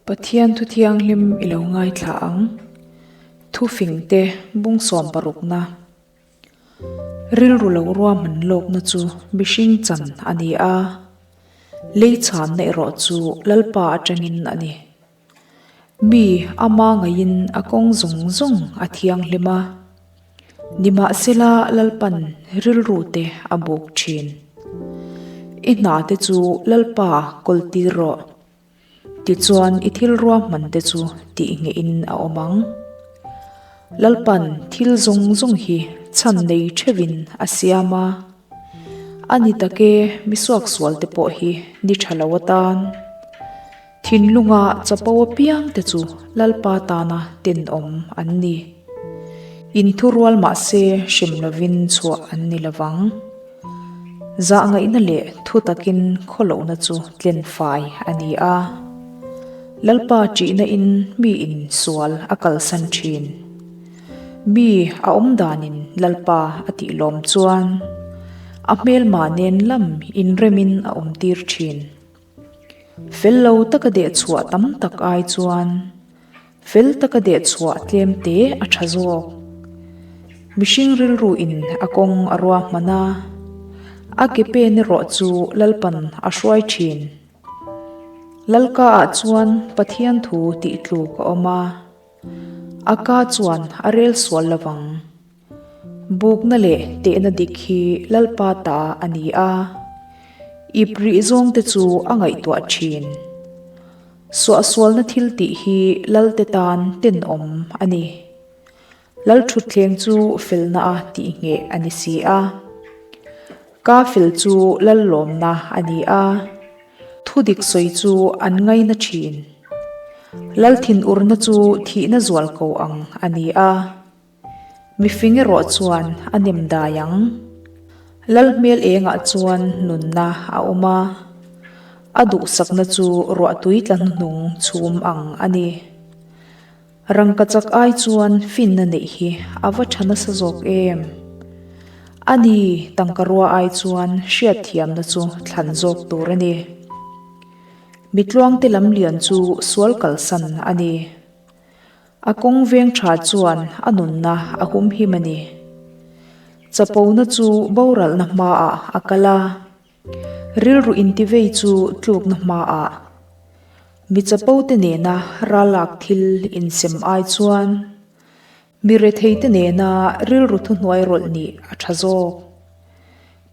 Pathian thu thianghlim i lo ngaithla ang. Thufingte bung sawm parukna. Rilru lo ruahman lawkna chu mihring chan a ni a, lei chhanna erawh chu Lalpa atangin a ni. Mi ama ngaiin a kawng zawng zawng a thianghlim a, nimahsela Lalpan rilru te a buk thin. I hna te chu Lalpa kawl tir rawh, tichuan i thil ruahman te chu tih ngeihin a awm ang. Lalpan thil zawng zawng hi chhan nei theuhin a siam a, a ni tak e misuaksual te pawh hi ni tha lo atan. Thinlunga chapo apiang te chu Lalpa tana tenawm an ni. Inthurual mah se hrem lovin chhuah an ni lovang. Zahngaihna leh thu takin khawlohna chu tlenfai a ni a. Lalpa ṭihna in mi in sual a kalsan ṭhin. Mi a awm danin Lalpa a tih lawm chuan a hmelma nen lam inremin a awmtir ṭhin. Fel lo taka deh chhuah tam tak ai chuan fel taka deh chhuah tlem te a tha zawk. Mihring rilru in a kawng a ruahman a, a ke pen erawh chu Lalpan a hruai thin. Lalka ah chuan Pathian thu tih tluk a awm a, a ka chuan a rel sual lovang. Bukna leh tehna dik hi Lalpa ta a ni a, ip rih zawngte chu a ngaihtuah thin. Suahsualna thil tih hi Lalte tan tenawm a ni. Lal thutthleng chu felna a tih ngheh a ni si a. Ka fel chu Lal lawmna a ni a, thudik sawi chu an ngaina thin. Lal thinurna chu thihna zual ko ang a ni a. Mifing erawh chuan a nem dai ang. Lal hmel engah chuan nunna a awm a, a duhsakna chu ruahtui tla hnuhnung chhum ang a ni. Rangkachak ai chuan finna neih hi a va tha nasa zawk em? A ni, tangka rua ai chuan hriatthiamna chu thlan zawk tur a ni. Mitluangte lamlian chu sual kalsan a ni. A kawng veng tha chuan a nunna a humhim a ni. Chapona chu boralna hmaah a kal a, rilru intivei chu tlukna hmaah. Mi chapote nena ralak thil insem ai chuan mi retheite nena rilru thuhnuai rawlh nih a tha zawk.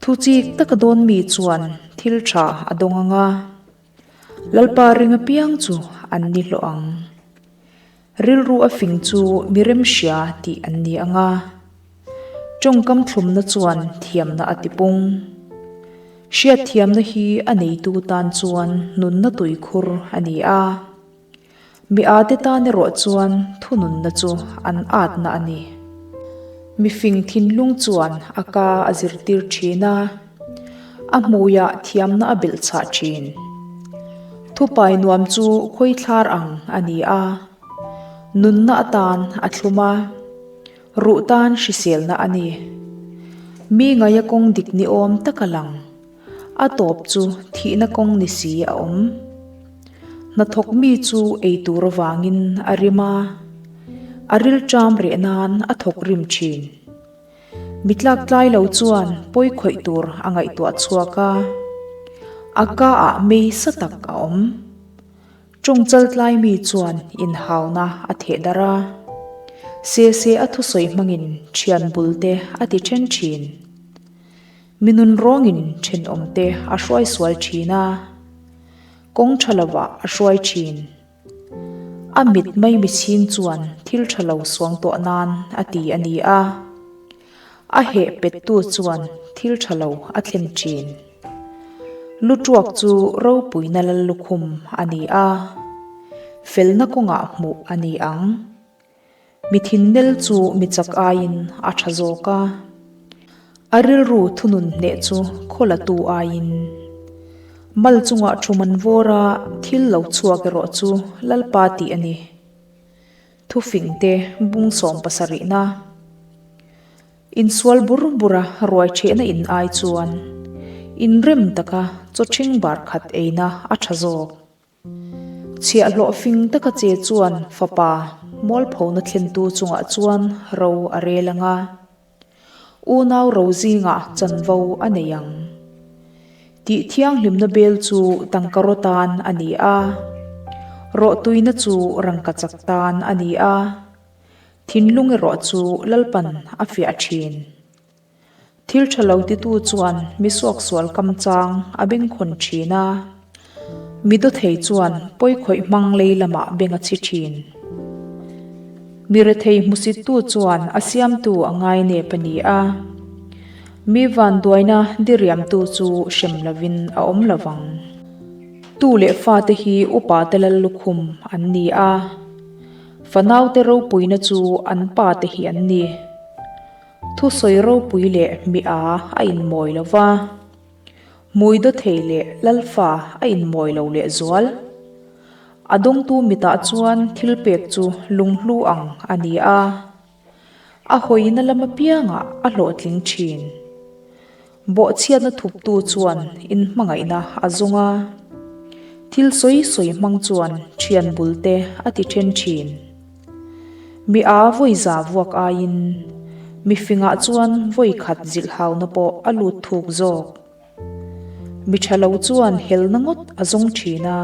Thu chik taka dawn mi chuan thil tha a dawng ang a. Lalpa ring apiang chu an ni hlawh ang. Rilru a fing chu mi remhria tih an ni ang a. Tawngkam thlumna chuan thiamna a tipung. Hriatthiamna hi a neitu tan chuan nunna tuikhur a ni a. Mi ate tan erawh chuan thununna chu an atna a ni. Mifing thinlung chuan a ka a zirtir thin a, a hmuiah thiamna a belh chhah thin. Thupai nuam chu khawithlar ang a ni a, nunna atan a thlum a, ruh tan hriselna a ni. Mi ngaia kawng dik ni awm tak a lang. A tawp chu thihna kawng ni si a awm. Hnathawk mi chu ei tur avangin a rim a, a rilṭam reh nan a thawk rim ṭhin. Mi tlaktlai lo chuan pawi khawih tur a ngaihtuah chhuak a, a ka ah mei sa tak a awm. Ṭawng chaltlai mi chuan inhauna a theh darh a, se se a thusawi hmangin ṭhian bul te a ti ṭhen ṭhin. Mi nun rawngin thenawmte a hruai sual thin a, kawng tha lovah a hruai thin. A mit mai michhing chuan thil tha lo suang tawh nan a ti a ni a, a heh pettu chuan thil tha lo a thlen thin. Lu tuak chu ropuina lal lukhum a ni a, felna kawngah hmuh a ni ang. Mi thinnel chu mi chak aiin a tha zawk a, a rilru thunun hneh chu khawlatu aiin. Mal chungah thu man vawr a, thil lo chhuak erawh chu Lalpa tih a ni. Thufingte bung sawm pasarihna. Insual bur bura ruai thehna in ai chuan inrem taka chaw ṭhing bar khat eina a tha zawk. Chhiahhlawh fing taka che chuan fapa mualphona thlentu chungah chuan ro a rel ang a, unau ro zingah chanvo a nei ang. Tih thianghlimna bel chu tangkaraw tan a ni a, rawhtuina chu rangkachak tan a ni a, thinlung erawh chu Lalpan a fiah thin. Thil tha lo titu chuan mi suaksual kam chang a bengkhawn thin a, mi dawthei chuan pawikhawih hmang lei lamah beng a chhi thin. Mi rethei hmusittu chuan a siamtu a ngainep a ni a, mi vanduaina diriamtu chu hrem lovin a awm lo vang. Tu leh fate hi upate lal lukhum an ni a, fanaute ropuina chu an pate hi an ni. Thusawi ropui leh mi a a inmawi lo va, hmui dawthei leh lalfa a inmawi lo leh zual. A dawngtu mitah chuan thil pek chu lunghlu ang a ni a, a hawina lam apiangah a hlawhtling thin. Bawhchhiatna thuptu chuan inhmangaihna a zawng a, thil sawi sawi hmang chuan thian bulte a ti then thin. Mi a vawi za vuak aiin mi fingah chuan vawi khat zilh hauna pawh a lut thuk zawk. Mi tha lo chuan helna ngawt a zawng thin a,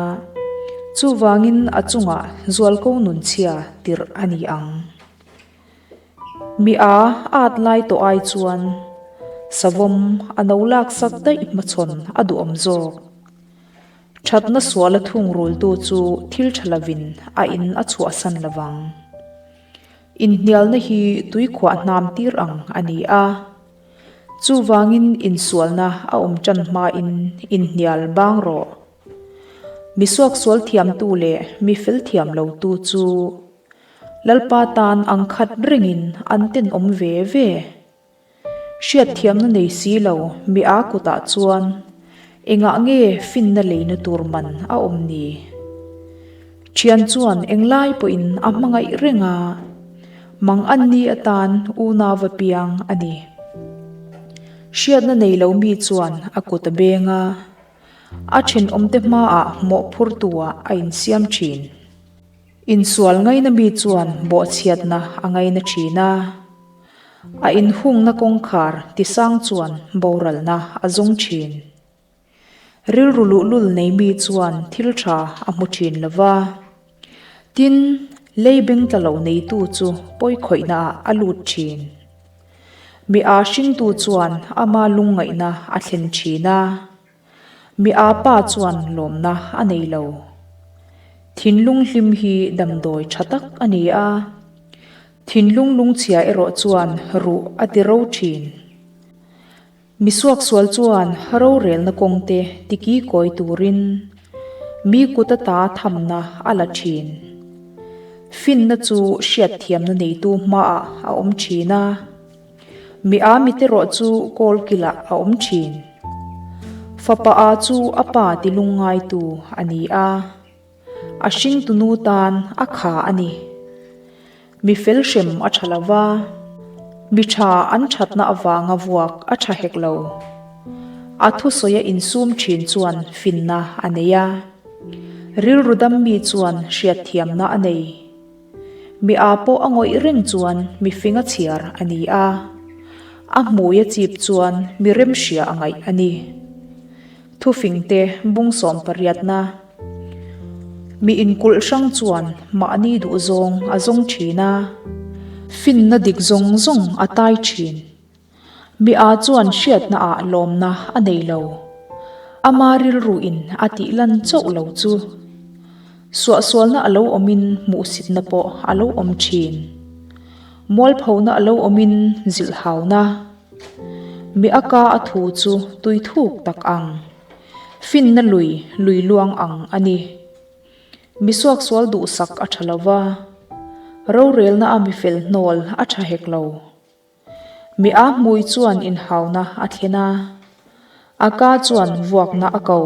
chuvangin a chungah zualko nunchhia tirh a ni ang. Mi a at lai tawh ai chuan savawm a no laksak daih hmachhawn a duhawm zawk. Thatna suala thungrultu chu thil tha lovin a in a chhuahsan lovang. Inhnialna hi tuikhuah hnam tir ang a ni a, chuvangin insualna a awm tan hmain inhnial bang rawh. Mi suaksual thiamtu leh mi fel thiam lotu chu Lalpa tan ang khat rengin an tenawm ve ve. Hriatthiamna nei si lo mi a kutah chuan engah nge finna leina tur man a awm ni? Thian chuan englai pawhin a hmangaih reng a, mang an ni atan unau a piang a ni. Hriatna nei lo mi chuan a kut a beng a, a thenawmte hmaah mawhphurtu-ah a insiam thin. Insual ngaina mi chuan bawhchhiatna a ngaina thin a, a inhungna kawngkhar tisang chuan boralna a zawng thin. Rilru luhlul nei mi chuan thil tha a hmu thin lo va, tin, lei beng tla lo neitu chu pawikhawihnaah a lut thin. Mi aa hringtu chuan ama lungngaihna a thlen thin a. Mi aa pa chuan lawmna a nei lo. Thinlung hlim hi damdawi tha tak a ni a, thinlung lungchhia erawh chuan ruh a ti ro thin. Mi suaksual chuan rorelna kawngte tiki kawi turin mi kut ata thamna a la thin. Finna chu hriatthiamna neitu hmaah a awm thin a. Mi a mite rawh chu kawl kilah a awm thin. Fapa a chu a pa ti lungngaitu a ni a, a hringtunu tan a kha a ni. Mi fel hrem a tha lo va, mi tha an thatna avanga vuak a tha hek lo. A thusawi a insum thin chuan finna a nei a, rilru dam mi chuan hriatthiamna a nei. Mi aa pawh a ngawih reng chuan mi fing a chhiar a ni a, a hmui a chip chuan mi remhria a ngaih a ni. Thufingte bung sawmpariatna Mi inkulh hrang chuan mahni duhzawng a zawng thin a, finna dik zawng zawng a tai thin. Mi aa chuan hriatna ah lawmna a nei lo. Ama rilru in a tih lan chauh lo chu. Suahsualna a lo awmin hmuhsitna pawh a lo awm thin. Mualphona a lo awmin zilhhauna. Mi a ka a thu chu tui thuk tak ang, finna lui lui luang ang a ni. Mi suaksual duhsak a tha lo va, rorelna a mi fel hnawl a tha hek lo. Mi a hmui chuan inhauna a thlen a, a ka chuan vuakna a ko.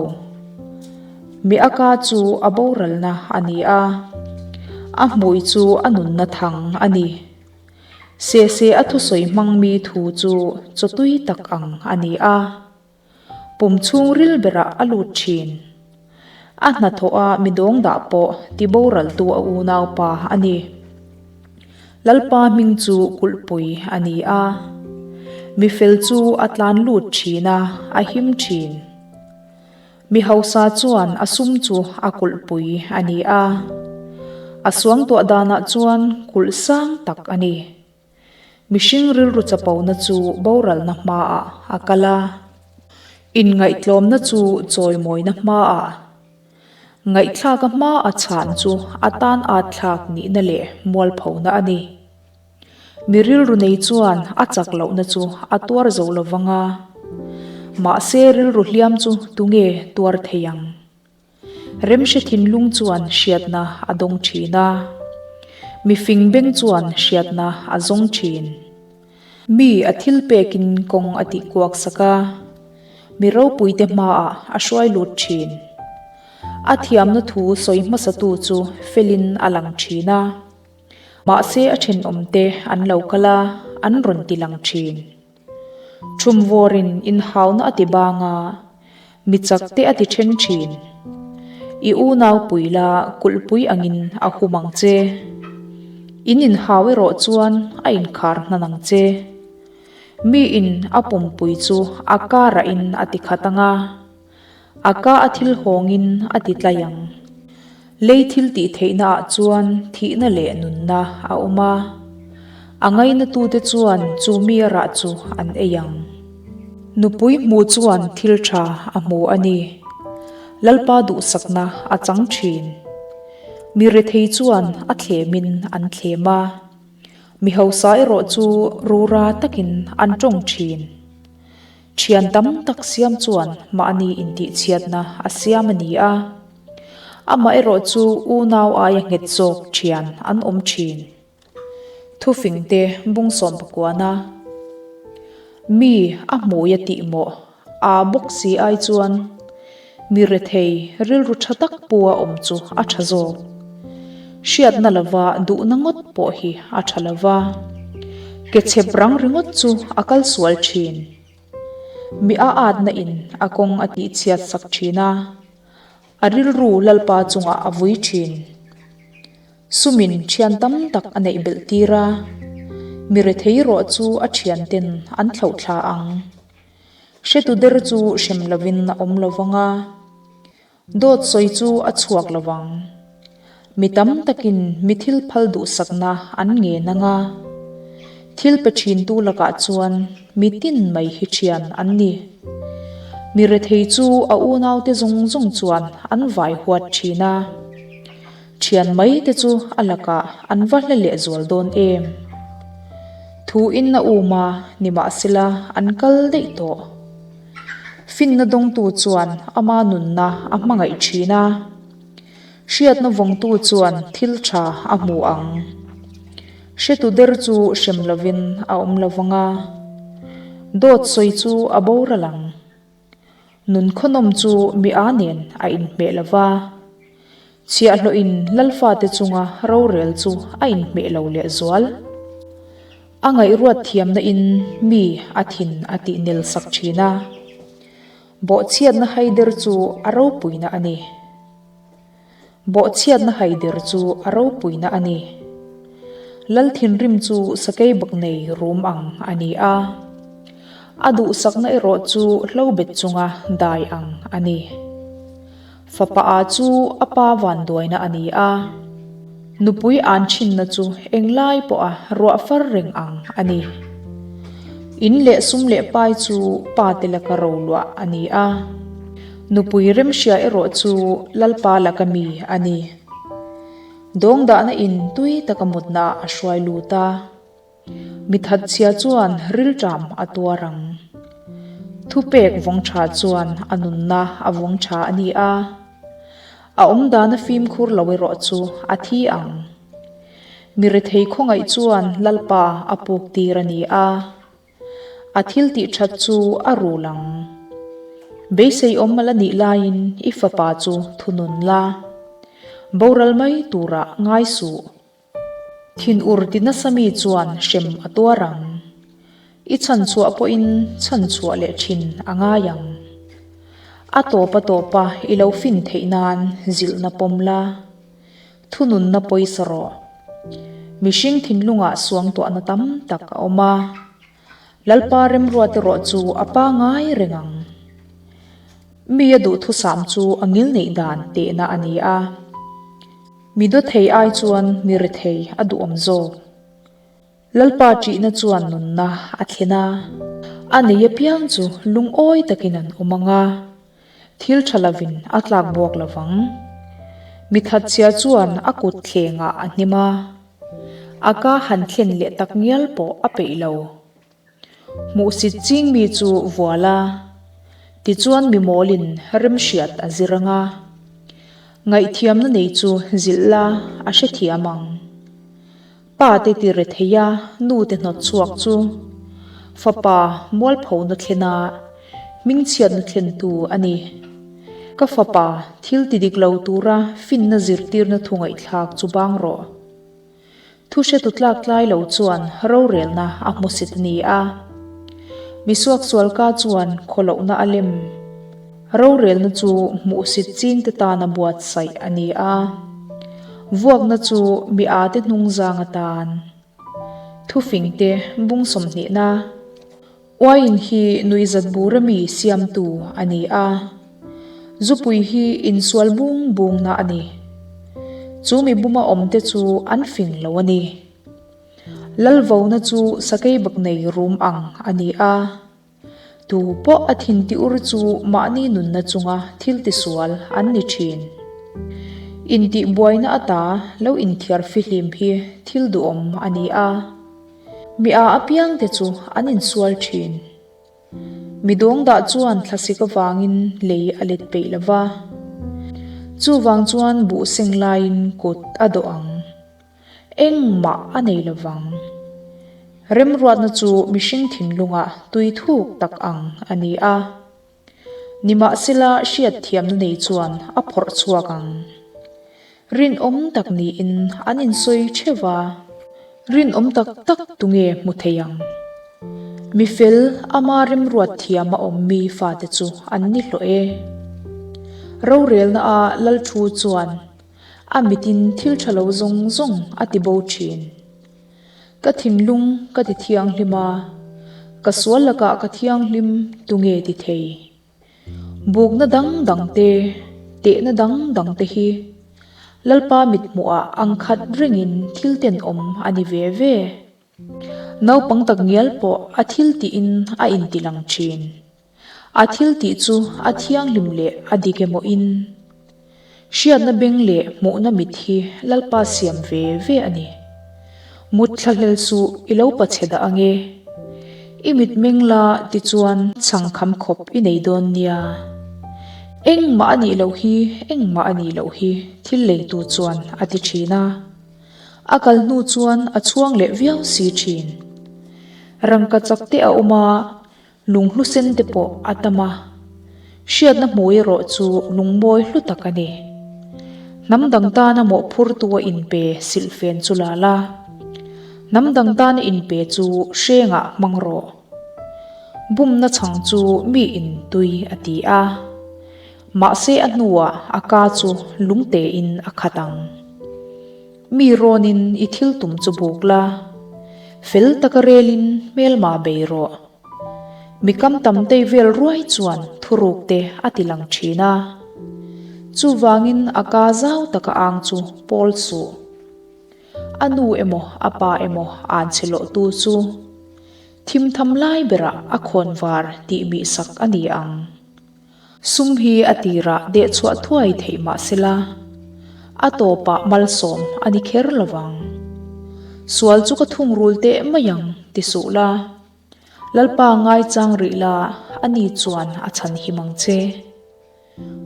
Mi a ka chu a boralna a ni a, a hmui chu a nunna thang a ni. Sehseh a thusawi hmang mi thu chu chawtui tak ang a ni a, pum chhungril berah a lut thin. A hnathawha mi dawngdah pawh tiboraltu a unaupa a ni. Lalpa hming chu kulhpui a ni a, mi fel chu a tlan lut thin a, a him thin. Mi hausa chuan a sum chu a kulhpui a ni a, a suangtuah danah chuan kulh sang tak a ni. Mihring rilru chapona chu boralna hmaah a kal a, inngaihtlawmna chu chawimawina hmaah, ngaihthlaka hma a chhan chu a tan atthlak nihna leh mualphona a ni. Mi rilru nei chuan a chak lohna chu a tuar zo lo vang a, mahse rilru hliam chu tunge tuar thei ang? Remhre thinlung chuan hriatna a dawng thin a, mi fing beng chuan hriatna a zawng thin. Mi a thil pekin kawng a tih kuak sak a, mi ropuite hmaah a hruai lut thin. A thiamna thu sawi hmasatu chu felin a lang thin a, mahse a thenawmte an lo kal a, an rawn ti lang thin. Thumvawrin inhauna a ti bang a, mi chak te a ti then thin. I unau pui la kulhpui angin a hum ang che. In inhau erawh chuan a inkhar hnan ang che. Miin a pumpui chu a karahin a ti khat ang a. A ka a thil hawngin a ti tlai ang. Lei thil tih theihna ah chuan thihna leh nunna a awm a. A ngainatute chuan chu mi a rah chu an ei ang. Nupui hmu chuan thil tha a hmu a ni. Lalpa duhsakna a chang thin. Mi rethei chuan a thlemin an thlem a. Mi hausa erawh chu rura takin an tawng thin. Thian tam tak siam chuan mahni intihchhiatna a siam a ni a, amaherawh chu unau aia nghet zawk thian an awm thin. Thufingte bungsawm pakuana mi a hmui a tih mawh a bawk si ai chuan Mi rethei rilru tha tak pua awm chu a tha zawk. Hriatna lova duhna ngawt pawh hi a tha lova. Ke chhep rang ringawt chu a kal sual thin. Mi a atna in a kawng a tihchhiat sak thin a, a rilru Lalpa chungah a vui thin. Sumin thian tam tak a neih belh tir a, mi rethei rawh chu a thian ten an thlauhthla ang. Hretu der chu hrem lovin a awm lo vang a, dawt sawi chu a chhuak lo vang. Mi tam takin mi thil phal duhsakna an ngen ang a, thil pe thintu lakah chuan mi tin mai hi thian an ni. Mi rethei chu a unaute zawng zawng chuan an vai huat thin a. Thian mai te chu a lakah an va hla leh zual dawn em? Thu in a um a, nimahsela an kal daih tawh. Finna dawngtu chuan ama nunna a hmangaih thin a, hriatna vawngtu chuan thil tha a hmu ang. Hretu der chu hrem lovin a awm lo vang a, dawt sawi chu a boral ang. Nun khawnawm chu mi a nen a inhmeh lo va, chhiahhlawhin Lalfate chunga rorel chu a inhmeh lo lehzual. A ngaihruat thiamna in mi a thin a tih nel sak thin a, bawhchhiatna haider chu a ropuina a ni. Bawhchhiatna haider chu a ropuina a ni. Lal thinrim chu sakei bak nei rum ang a ni a, a duhsakna erawh chu hlobet chunga dai ang a ni. Fapa a chu a pa vanduaina a ni a, nupui an thinna chu englai pawha ruah far reng ang a ni. In leh sum leh pai chu pa te laka roluah a ni a. Nupui remhria erawh chu Lalpa laka mi a ni. Dawngdahna in tui taka mutna a hruai lut a, mi thatchhia chuan rilṭam a tuar ang. Thupek vawng ṭha chuan a nunna a vawng ṭha a ni a, a awmdana fimkhur lo erawh chu a thi ang. Mi rethei khawngaih chuan Lalpa a puk tir a ni a. A thil tih that chu a rul ang. Beisei awm a la nih laiin i fapa chu thunun la. Boral mai turah ngai suh. Thinur ti nasa mi chuan hrem a tuar ang. I chhanchhuah pawhin chhanchhuah leh thin a ngai ang. A tawp a tawpa i lo fin theih nan zilhna pawm la, thununna pawisa rawh. Mihring thinlungah suangtuahna tam tak a awm a, Lalpa remruat erawh chu a pangai reng ang. Mi a duhthusam chu a ngilneih dan tehna a ni a. Mi dawthei ai chuan mi rethei a duhawm zawk. Lalpa ṭihna chuan nunna a thlen a, a nei apiang chu lungawi takin an awm ang a, thil ṭha lovin a tlak buak lo vang. Mi thatchhia chuan a kut thlengah a hnim a, a ka han thlen leh tak ngial pawh a peih lo. Hmuhsit ching mi chu vual a, tichuan mi mawlin remhriat a zir ang a. Ngaihthiamna nei chu zilh la a hrethiam ang. Pa te ti rethei a, nu te hnawt chhuak chu fapa mualphona thlen a, hmingchhiatna thlentu a ni. Ka fapa, thil ti dik lo tura finna zirtirna thu ngaihthlak chu bang rawh. Thu hretu tlak tlai lo chuan rorelna a hmusit a ni a. Misuaksualka chuan khawlohna a lem. Rorelna chu hmuhsit chingte tana buatsaih a ni a. Vuakna chu mi ate hnungzang atan. Thufingte bung sawmhnihna. Uaiin hi nuihzat bura mi siamtu a ni a. Zupui hi insual bung bungna a ni. Chu mi buma awmte chu an fing lo a ni. Lalvona chu sakei bak nei rum ang a ni a. Tu pawh a thin ti ur chu mahni nunna chunga thil tisual an ni thin. Intihbuaina ata lo inthiar fihlim hi thil duhawm a ni a. Mi a apiangte chu an insual thin. Mi dawngdah chuan thlasik avangin lei a let peih lo va. Chuvang chuan buh seng laiin kut a dawh ang. Engmah a nei lo vang. Remruatna chu mihring thinlungah tui thuk tak ang a ni a. Nimahsela hriatthiamna nei chuan a phawrh chhuak ang. Rinawm tak niin an insawi theuh va, rinawm tak tak tunge hmu thei ang? Mi fel ama remruat thiam a awm mi fate chu an ni hlawh e. Rorelna a lal thu chuan a mitin thil tha lo zawng zawng a ti bo thin. Ka thinlung ka ti thianghlim a, ka sual lakah ka thianghlim tunge ti thei? Bukna dang dang te, tehna dang dang te hi Lalpa mithmuhah ang khat rengin thil tenawm a ni ve ve. Naupang tak ngial pawh a thil tihin a intilang thin. A thil tih chu a thianghlim leh a dik emaw in. Hriatna beng leh hmuhna mit hi Lalpa siam ve ve a ni. Mut thlahlel suh i lo pachhe dah ange. I mit meng la tichuan chhangkham khawp i nei dawn nia. Engmah a nih loh hi, engmah a nih loh hi thil leitu chuan a ti thin a. A kal hnu chuan a chhuang leh viau si thin. Rangka chak te a awm a. Lunghlu sen te pawh a tam a, hriatna hmu erawh chu lungmawi hlu tak a ni. Hnam dang tana mawhphurtu a inpe silhfen chu la la, hnam dang tana inpe chu hrengah hmang rawh. Bumna chhang chu mi in tui a ti a, mahse a hnuah a ka chu lungtein a khat ang. Mi rawnin i thil tum chu buk la, fel taka relin hmelma bei rawh. Mi kam tam tei vel ruai chuan thuruk te a ti lang thin a. Chuvangin a ka zau taka ang chu pawl suh. A nu emaw a pa emaw an che lawhtu chu thimtham lai berah a khawnvar tih mihsak a ni ang. Sum hi a tirah dehchhuah thuai theih mah sela, a tawpah malsawm a ni kher lo vang. Sual chu ka thungrul teh mai ang ti suh la, Lalpa ngaichang rih la ani chuan a chhan him ang che.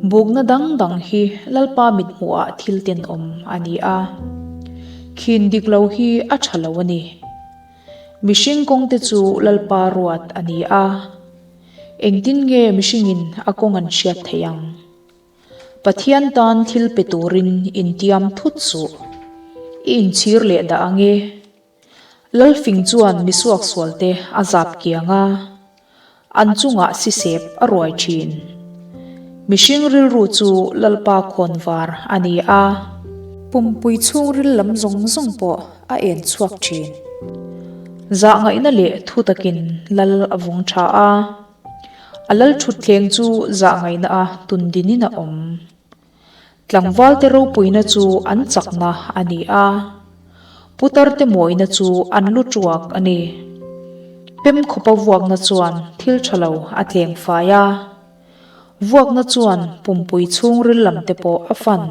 Bukna dang dang hi Lalpa mithmuhah thil tenawm a ni a, khin dik lo hi a tha lo a ni. Mihring kawngte chu Lalpa ruat a ni a. Engtin nge mihringin a kawng an hriat theih ang? Pathian tan thil pe turin intiam thut suh. I inchhir leh dah ang e. Lalfing chuan misuaksualte a zap kiang a, an chungah sisep a ruai thin. Mihring rilru chu Lalpa khawnvar a ni a. Pumpui chhungril lam zawng zawng pawh a en chhuak thin. Zahngaihna leh thu takin lal a vawng tha a. A lal thutthleng chu zahngaihna a tundinin a awm. Tlangvalte ropuina chu an chakna a ni a, putarte mawina chu an lu tuak a ni. Pem khawpa vuakna chuan thil tha lo a tleng fai a, vuakna chuan pumpui chhungril lam te pawh a fan.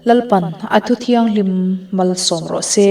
Lalpan a thu thianghlim malsawm rawh se.